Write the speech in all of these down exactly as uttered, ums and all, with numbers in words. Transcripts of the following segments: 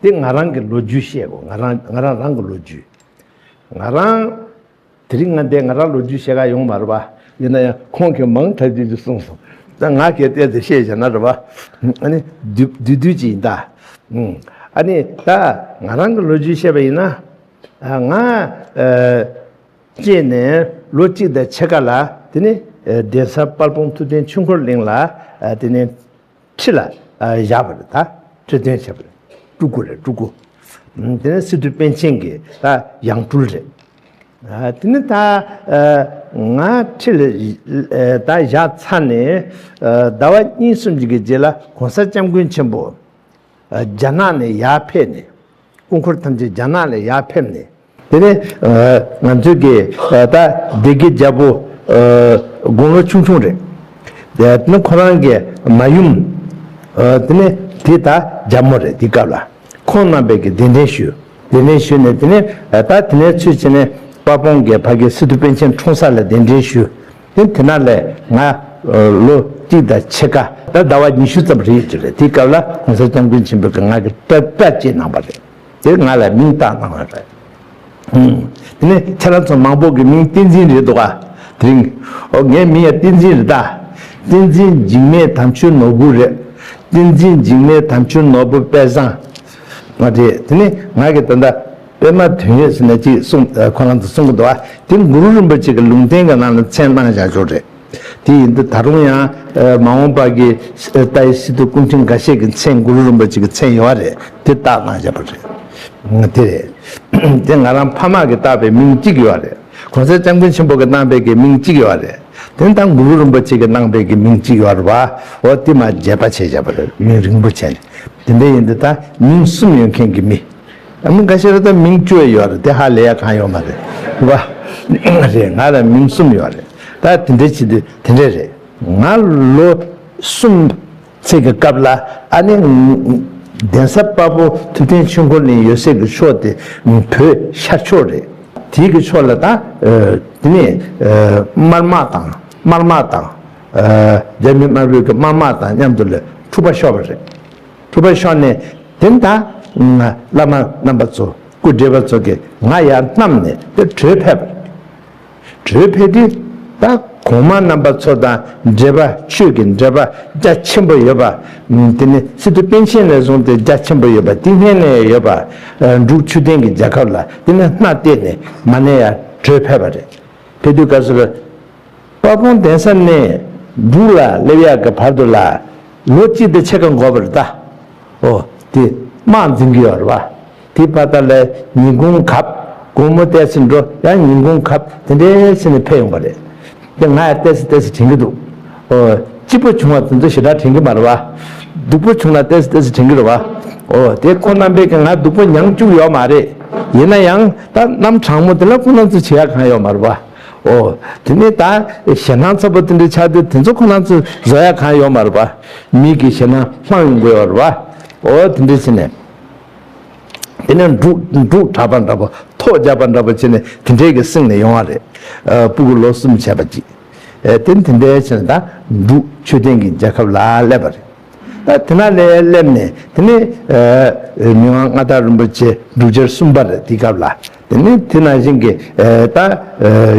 དེ་ང་རང་གི་ལོ་རྒྱུས་བཤད་དགོས། ང་རང་ང་རང་རང་གི་ལོ་རྒྱུས། ང་རང་དེ་རིང་ང་འདས་ང་རང་ལོ་རྒྱུས་བཤད་ག་ཡོང་མ་རེད་པ། ཡིན་ན་ཡང་ཁོང་གིས་མང་ཐག་ཆོད་ཅིག་གསུངས་སོང་། ད་ང་གིས་བལྟས་ཏེ་བཤད་བྱས་ན་རེད་པ། ཨ་ནི་བསྡུས་བསྡུས་བསྡུས་ཅིག་ཡིན་ད། ཨ་ནི་ད་ང་རང་གི་ལོ་རྒྱུས་བཤད་པ་ཡིན་ན། ང་སྐྱེས་ནས་ལོ་གཅིག་དང་ཕྱེད་ཀ་ལ་དེ་ནི་གདན་ས་དཔལ་སྤུངས་ཐུབ་བསྟན་ཆོས་འཁོར་གླིང་ལ་དེ་ནི་ཁྲི་ལ་བཞག་པ་རེད། ད་ཁྲི་སྟོན་བྱས་པ་རེད། སྤྲུལ་སྐུ་རེད། སྤྲུལ་སྐུ། དེ་ནི་སི་ཏུ་པཎ་ཆེན་གྱི་ད་ཡང་སྤྲུལ་རེད། དེ་ནི་ད་ང་ཁྲི་ལ་ད་བཞག་ཚར་ནས་ཟླ་བ་གཉིས་གསུམ་ཅིག་གི་རྗེས་ལ་གོང་ས་སྐྱབས་མགོན་ཆེན་པོ་རྒྱ་ནག་ནས་ཡར་ཕེབས་ནས། སྐུ་འཁོར་ཐམས་ཅད་རྒྱ་ནག་ལ་ཡར་ཕེབས་ནས། དེ་ནས་ང་ཚོའི་གི་ད་སྡེ་དགེ་རྒྱལ་པོ་དགུང་ལོ་ཆུང་ཆུང་རེད། དེ་ནས་ཁོ་རང་གི་མ་ཡུམ། དེ་ནས་དེ་ད་རྒྱལ་མོ་རེད། དེ་སྐབས་ལ་ཁོང་རྣམ་པས་གི་གདན་འདྲེན་ཞུས། གདན་འདྲེན་ཞུས་ནས་དེ་ནས་ད་དེ་ནས་ཚུར་ཕྱིན་ནས་དཔལ་སྤུངས་གི་ཕ་གི་སི་ཏུ་པཎ་ཆེན་འཁྲུངས་ས་ལ་གདན་འདྲེན་ཞུས། དེ་དེ་ན་ལས་ང་ལོ་གཅིག་དང་ཕྱེད་ཀ་ད་ཟླ་བ་ཉི་ཤུ་ཙམ་རེད་ཀྱི་རེད། དེའི་སྐབས་ལ་གོང་ས་སྐྱབས་མགོན་ཆེན་པོས་ང་གི་སྐྲ་སྐྲ་བཅད་གནང་བ་རེད། དེ་ང་ལ་མིང་བཏགས་གནང་བ་རེད། དེ་ནས་ཁྱེད་རང་ཚོ་མང་པོ་གི་མིང་བསྟན་འཛིན་རེད་འདུག་ག་དེ་རིང་། ཨོ་ངའི་མིང་ཡང་བསྟན་འཛིན་རེད་ད། བསྟན་འཛིན་འཇིགས་མེད་དམ་ཆོས་ནོར་བུ་རེད། བསྟན་འཛིན་འཇིགས་མེད་དམ་ཆོས་ནོར་བུ་དཔལ་བཟང་། ང་དེ་དེ་ནས་ང་གི་ད་ལྟ། པདྨ་དོན་ཡོད་ཟེར་ནས་ཅིག་གསུང་ཁོ་རང་ཚོ་གསུང་གི་འདུག་ཨ། དེ་གུ་རུ་རིན་པོ་ཆེ་གི་ལུང་བསྟན་གྱི་ནང་ལ་མཚན་གནང་བཞག་ཆོག་རེད། དེ་ཡིན་དུས་ད་རུང་ཡང་མ་འོངས་པ་གི་ལྟ་ཡི་སི་ཏུ་སྐུ་ཕྲེང་འགའ་ཤས་ཀྱི་མཚན་གུ་རུ་རིན་པོ་ཆེ་གི་མཚན་ཡོད་རེད། དེ་བཏགས་གནང་བཞག་པ་རེད། དེ་རེད། དེ་ང་རང་ཕ་མ་གིས་བཏགས་པའི་མིང་གཅིག་ཡོད་རེད། གོང་ས་སྐྱབས་མགོན་ཆེན་པོ་གིས་གནང་པའི་གི་མིང་གཅིག་ཡོད་རེད། དེ་ད་གུ་རུ་རིན་པོ་ཆེ་གིས་གནང་པའི་གི་མིང་གཅིག་ཡོད་རེད་བ། འོ་དེ་མ་བརྗེ་པ་བྱས་བཞག་པ་རེད། མིང་རིང་པོ་བྱས་ནས། དེ་འདྲ་ཡིན་དུས་ད་མིང་གསུམ་ཡོད་མཁན་གྱི་མི། ཨ་མི་འགའ་ཤས་ར་ད་མིང་བཅུ་ཡོད་རེད། དེ་ཧ་ལས་ཡ་གང་ཡོད་མ་རེད་བ། རེད། ང་ལ་མིང་གསུམ་ཡོད་རེད། ད་དེ་འདྲ་བྱེད་དུས་དེ་འདྲ་རེད། ང་ལོ་གསུམ་ཚེ་གི་སྐབས་ལ་ཨ་ནི་གདན་ས་དཔལ་སྤུངས་ཐུབ་བསྟན་ཆོས་འཁོར་གླིང་ཡོད་སའི་གི་ཕྱོགས་དེ་བོད་ཤར་ཕྱོགས་རེད། དེའི་གི་ཕྱོགས་ལ་ད་དེ་ནས་དམར་དམག་དང་དམར་དམག་དང་རྒྱ་མི་དམར་པོའི་གི་དམར་དམག་དང་མཉམ་དུ་ལ་འཁྲུག་པ་ཤོར་བ་རེད། འཁྲུག་པ་ཤོར་ནས་དེ་ད་བླ་མ་རྣམ་པ་ཚོ་སྐུ་བགྲེས་པ་ཚོ་གིས་ང་ཡར་བསྣམས་ནས་དེ་བྲོས་ཕེབས་པ་རེད། བྲོས་ཕེབས་དུས་ད་གོང་མ་རྣམ་པ་ཚོ་དང་འབྲེལ་བ་ཆོས་ཀྱི་འབྲེལ་བ་རྒྱ་ཆེན་པོ་ཡོད་པ། དེ་ནི་སི་ཏུ་པཎ་ཆེན་ནས་བཟུང་སྟེ་རྒྱ་ཆེན་པོ་ཡོད་པ་དེ་སྔོན་ནས་ཡོད་པ། འབྲུག་ཆོས་ལྡན་གྱི་རྒྱལ་ཁབ་ལ་དེ་ནི་སྣ་གཏད་ནས་མ་ཎི་ཡར་བྲོས་ཕེབས་པ་རེད། ཕེབས་དུས་སྐབས་སུ་ལ། དཔལ་སྤུངས་གདན་ས་ནས་འབྲུག་ལ་སླེབས་ཡག་གི་བར་དུ་ལ་ལོ་གཅིག་དང་ཕྱེད་ཀ་འགོར་བ་རེད་ད། ཨོ། དེ་དམག་འཛིང་གི་ཡོད་རེད་བ། དེ་བར་དག་ལ་ཉིན་གུང་གབ། དགོང་མོ་ཏོག་ཙམ་འགྲོ། ཡང་ཉིན་གུང་གབ། དེ་འདྲའི་བྱས་ནས་ཕེབས་ཡོང་བ་རེད། དེ་ང་ཡང་ཏོག་ཙམ་ཏོག་ཙམ་དྲན་གྱི་འདུག་ཨོ། སྐྱིད་པོ་བྱུང་བ་དེ་ཚོ་ཞེ་དྲག་དྲན་གྱི་མ་རེད་བ། སྡུག་པོ་བྱུང་ན་ཏོག་ཙམ་ཏོག་ཙམ་དྲན་གྱི་རེད་བ། ཨོ། དེ་ཁོང་རྣམ་པས་ཀྱི་ང་སྡུག་པོ་མྱངས་བཅུག་ཡོད་མ་རེད། ཡིན་ན་ཡང་ད་གནམ་གྲང་མོ་དེ་ལ་ཁོང་རྣམ་ཚོ་བྱེད་ཡག་གང་ཡོད་མ་རེད་བ། ཨོ། དེ་ནས་ད་ཞེད་སྣང་ཚ་པོ་དེ་འདྲ་ཆགས་དུས་དེ་ཚོ་ཁོ་རང་ཚོ་བཟོ་ཡ་གང་ཡོད་མ་རེད་པ། མི་གི་ཞེད་སྣང་ལྷང་ཡོང་གི་ཡོད་རེད་པ། ཨོ་དེ་འདྲ་བྱས་ནས། དེ་ནས་འབྲུག་འབྲུག་གྲགས་པ་འདྲ་པོ་ཐོག་རྒྱག་པ་འདྲ་པོ་བྱས་ནས་དེ་འདྲའི་གི་སེང་ནས་ཡོང་བ་རེད། ཨ། སྤུ་གུ་ལོ་གསུམ་བྱས་པ་ཅིག་ཨེ། དེ་དེ་འདྲའི་བྱས་ནས་ད་འབྲུག་ཆོས་ལྡན་གྱི་རྒྱལ་ཁབ་ལ་སླེབས་པ་རེད། ད་དེ་ན་ལས་སླེབས་ནས་དེ་ནས་ཨ་མི་དབང་མངའ་བདག་རིན་པོ་ཆེ་འབྲུག་རྒྱལ་གསུམ་པ་རེད། དེ་སྐབས་ལ་དེ་ནས་དེ་ནང་བཞིན་གྱི་ཨ་ད་ཨ་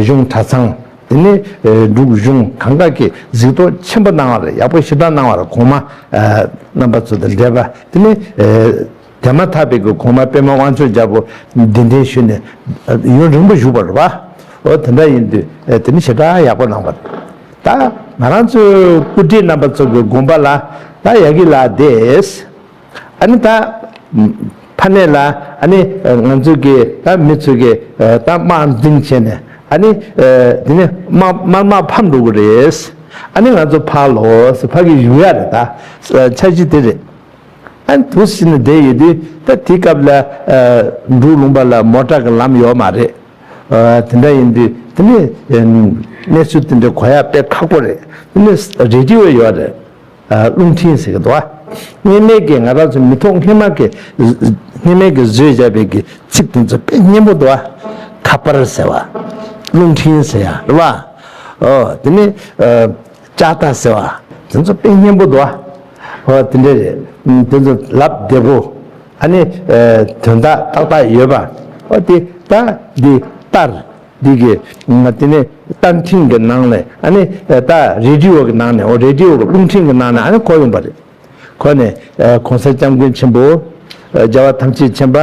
གཞུང་གྲྭ་ཚང་། དེ་ནས་ཨ་འབྲུག་གཞུང་གང་ག་གིས་གཟིགས་རྟོག་ཆེན་པོ་གནང་བ་རེད། ཡག་པོ་ཞེ་དྲག་གནང་བ་རེད། གོང་མ་ཨ་རྣམ་པ་ཚོ་དང་འབྲེལ་བ་དེ་ནས་ཨ་དེ་མ་ཐག་པའི་གི་གོང་མ་པདྨ་དབང་ཕྱུག་རྒྱལ་པོ་གདན་འདྲེན་ཞུས་ནས་ཨ་ཡུན་རིང་པོ་བཞུགས་པ་རེད་པ། འོ་དེ་འདྲ་ཡིན་དུས་ཨ་དེ་ནས་ཞེ་དྲག་ཡག་པོ་གནང་བ་རེད། ད་ང་རང་ཚོའི་སྐུ་བགྲེས་རྣམ་པ་ཚོ་གི་དགོངས་པ་ལ་ད་ཡ་གི་ལ་བསྡད། ཨ་ནི་ད་ཕ་ནས་ལ་ཨ་ནི་ང་ཚོ་གི་ད་མི་ཚོ་གི་ད་དམག་འཛིང་བྱས་ནས་ཨ་ནི་དེ་ནས་དམག་དམར་དམག་ཕམ་འགྲོ་གི་རེད། ཨ་ནི་ང་ཚོ་ཕར་ལོག་ཕ་གི་བཞུགས་ཡ་རེད། ད་འཆར་གཞི་དེ་རེད། ཨ་ནི་དུ་ཕྱིན་ནས་བསྡད་ཡོད་དུས་ད་དེ་སྐབས་ལ་འབྲུག་ལུང་པ་ལ་མོ་ཊ་གི་ལམ་ཡོད་མ་རེད། དེ་འདྲ་ཡིན་དུས་དེ་ནས་གནས་ཚུལ་དེ་འདྲ་གོ་ཡ་དཔེ་ཁག་པོ་རེད། དེ་ནས་རེ་ཌི་ཡོ་ཡོད་རེད། རླུང་འཕྲིན་ཟེར་གི་འདུག་བ། སྔོན་མའི་གི་ང་རང་ཚོ་མི་ཐོག་སྔོན་མ་གི་སྔོན་མའི་གི་བཟོས་བཞག་པའི་གི་ཚིག་དེ་ཚོ་དཔེ་སྙན་པོ་འདུག་བ། ཁ་པར་ཟེར་བ། རླུང་འཕྲིན་ཟེར་ཡ་རེད་བ། ཨོ་དེ་ནས་ལྕགས་རྟ་ཟེར་བ། དེ་ཚོ་དཔེ་སྙན་པོ་འདུག་བ། ཨོ་དེ་འདྲ་རེད། དེ་ཚོ་ལབ་བདེ་པོ། ཨ་ནི་དོན་དག་ཏག་ཏག་ཡོད་པ། ཨོ་དེ་ད་འདི་ལྟར། འདི་གི་ང་དེ་ནས་རྟ་འཕྲིན་གྱི་ནང་ནས། ཨ་ནི་ད་རེ་ཌི་ཡོ་གི་ནང་ནས། ཨོ་རེ་ཌི་ཡོ་གི་རླུང་འཕྲིན་གྱི་ནང་ནས་ཨ་ནི་གོ་ཡོང་པ་རེད། གོ་ནས་གོང་ས་སྐྱབས་མགོན་ཆེན་པོ་རྒྱལ་བ་ཐམས་ཅད་མཁྱེན་པ་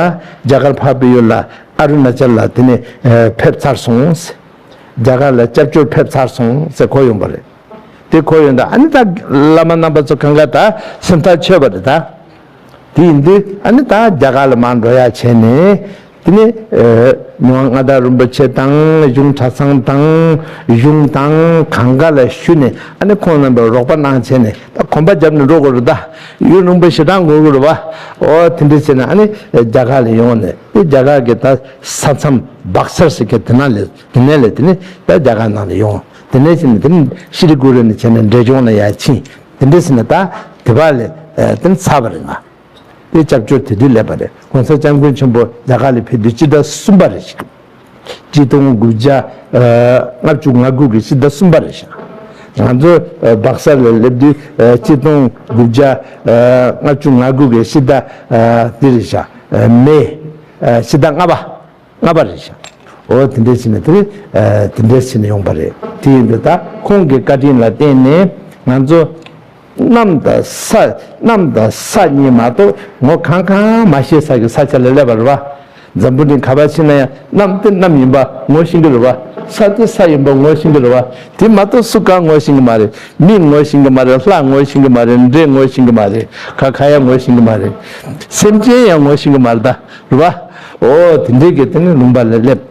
རྒྱ་གར་འཕགས་པའི་ཡུལ་ལ་ཨ་རུ་ན་ཅལ་ལ་དེ་ནས་ཕེབས་ཚར་སོང་། རྒྱ་གར་ལ་སྐྱབས་བཅོལ་ཕེབས་ཚར་སོང་ཟེར་གོ་ཡོང་པ་རེད། དེ་གོ་ཡོང་དུས་ཨ་ནི་ད་བླ་མ་རྣམ་པ་ཚོ་གང་ག་ད་སེམས་ཐག་ཆོད་པ་རེད་ད། དེ་ཡིན་དུས་ཨ་ནི་ད་རྒྱ་གར་ལ་མར་འགྲོ་ཡ་བྱས་ནས། དེ་ནས་ཨ་མྱོང་བ་མངའ་བདག་རིན་པོ་ཆེ་དང་། གཞུང་གྲྭ་ཚང་དང་། གཞུང་དང་གང་ག་ལ་ཞུས་ནས། ཨ་ནི་ཁོང་རྣམ་པས་རོགས་པ་གནང་བྱས་ནས། ད་གོམ་པ་བརྒྱབ་ནས་འགྲོ་དགོས་རེད་ད། ཡུན་རིང་པོ་ཞེ་དྲག་འགོར་གི་རེད་བ། ཨོ་དེ་འདྲ་བྱས་ནས་ཨ་ནི་རྒྱ་གར་ལ་ཡོང་ནས། དེ་རྒྱ་གར་གྱི་ད་ས་མཚམས་སྦག་སར་ཟེར་མཁན་དེ་ནང་ལ། དེ་ནས་ལ་དེ་ནས་ད་རྒྱ་གར་ནང་ལ་ཡོང་། དེ་ནས་བྱས་ནས་དེ་ནས་ཤི་ལི་གུ་རུ་ནས་བྱས་ནས་འབྲས་ལྗོངས་ལ་ཡར་ཕྱིན། དེ་འདྲ་བྱས་ནས་ད་དེ་བ་ལ་ཨ་དེ་ནས་ཚར་བ་རེད་ང་། དེ་སྐྱབས་བཅོལ་དེ་དུས་སླེབས་པ་རེད། གོང་ས་སྐྱབས་མགོན་ཆེན་པོ་རྒྱ་གར་ལ་ཕེབས་དུས་སྤྱི་ཟླ་གསུམ་པ་རེད་ཤག། ཆིག་སྟོང་དགུ་བརྒྱ་ལྔ་བཅུ་ང་དགུ་གི་སྤྱི་ཟླ་གསུམ་པ་རེད་ཤག། ང་ཚོ་སྦག་སར་ལ་སླེབས་དུས་ཆིག་སྟོང་དགུ་བརྒྱ་ལྔ་བཅུ་ང་དགུ་གི་སྤྱི་ཟླ་དེ་རེད་ཤག། མེ་སྤྱི་ཟླ་ལྔ་པ། ལྔ་པ་རེད་ཤག། འོ་དེ་འདྲ་བྱས་ནས་དེ་རེད། དེ་འདྲ་བྱས་ནས་ཡོང་པ་རེད། དེ་ཡིན་དུས་ད་ཁོང་གི་བཀའ་དྲིན་ལ་བརྟེན་ནས་ང་ཚོ་གནམ་དང་ས། གནམ་དང་ས་གཉིས་མ་གཏོགས་ངོ་གང་གང་མ་ཤེས་ས་གི་ས་ཆ་ལ་སླེབས་པ་རེད་བ། འཛམ་བུ་གླིང་ག་པར་ཕྱིན་ན་ཡང་གནམ་དེ་གནམ་ཡིན་པ་ངོ་ཤེས་ཀྱི་རེད་བ། ས་དེ་ས་ཡིན་པ་ངོ་ཤེས་ཀྱི་རེད་བ། དེ་མ་གཏོགས་སུ་གང་ངོ་ཤེས་ཀྱི་མ་རེད། མི་ངོ་ཤེས་ཀྱི་མ་རེད། ལྷ་ངོ་ཤེས་ཀྱི་མ་རེད། འདྲེ་ངོ་ཤེས་ཀྱི་མ་རེད། ག་ག་ཡང་ངོ་ཤེས་ཀྱི་མ་རེད། སེམས་ཅན་ཡང་ངོ་ཤེས་ཀྱི་མ་རེད་ད། རེད་བ། འོ་དེ་འདྲའི་གི་དེ་ནི་ལུང་པ་ལ་སླེབས།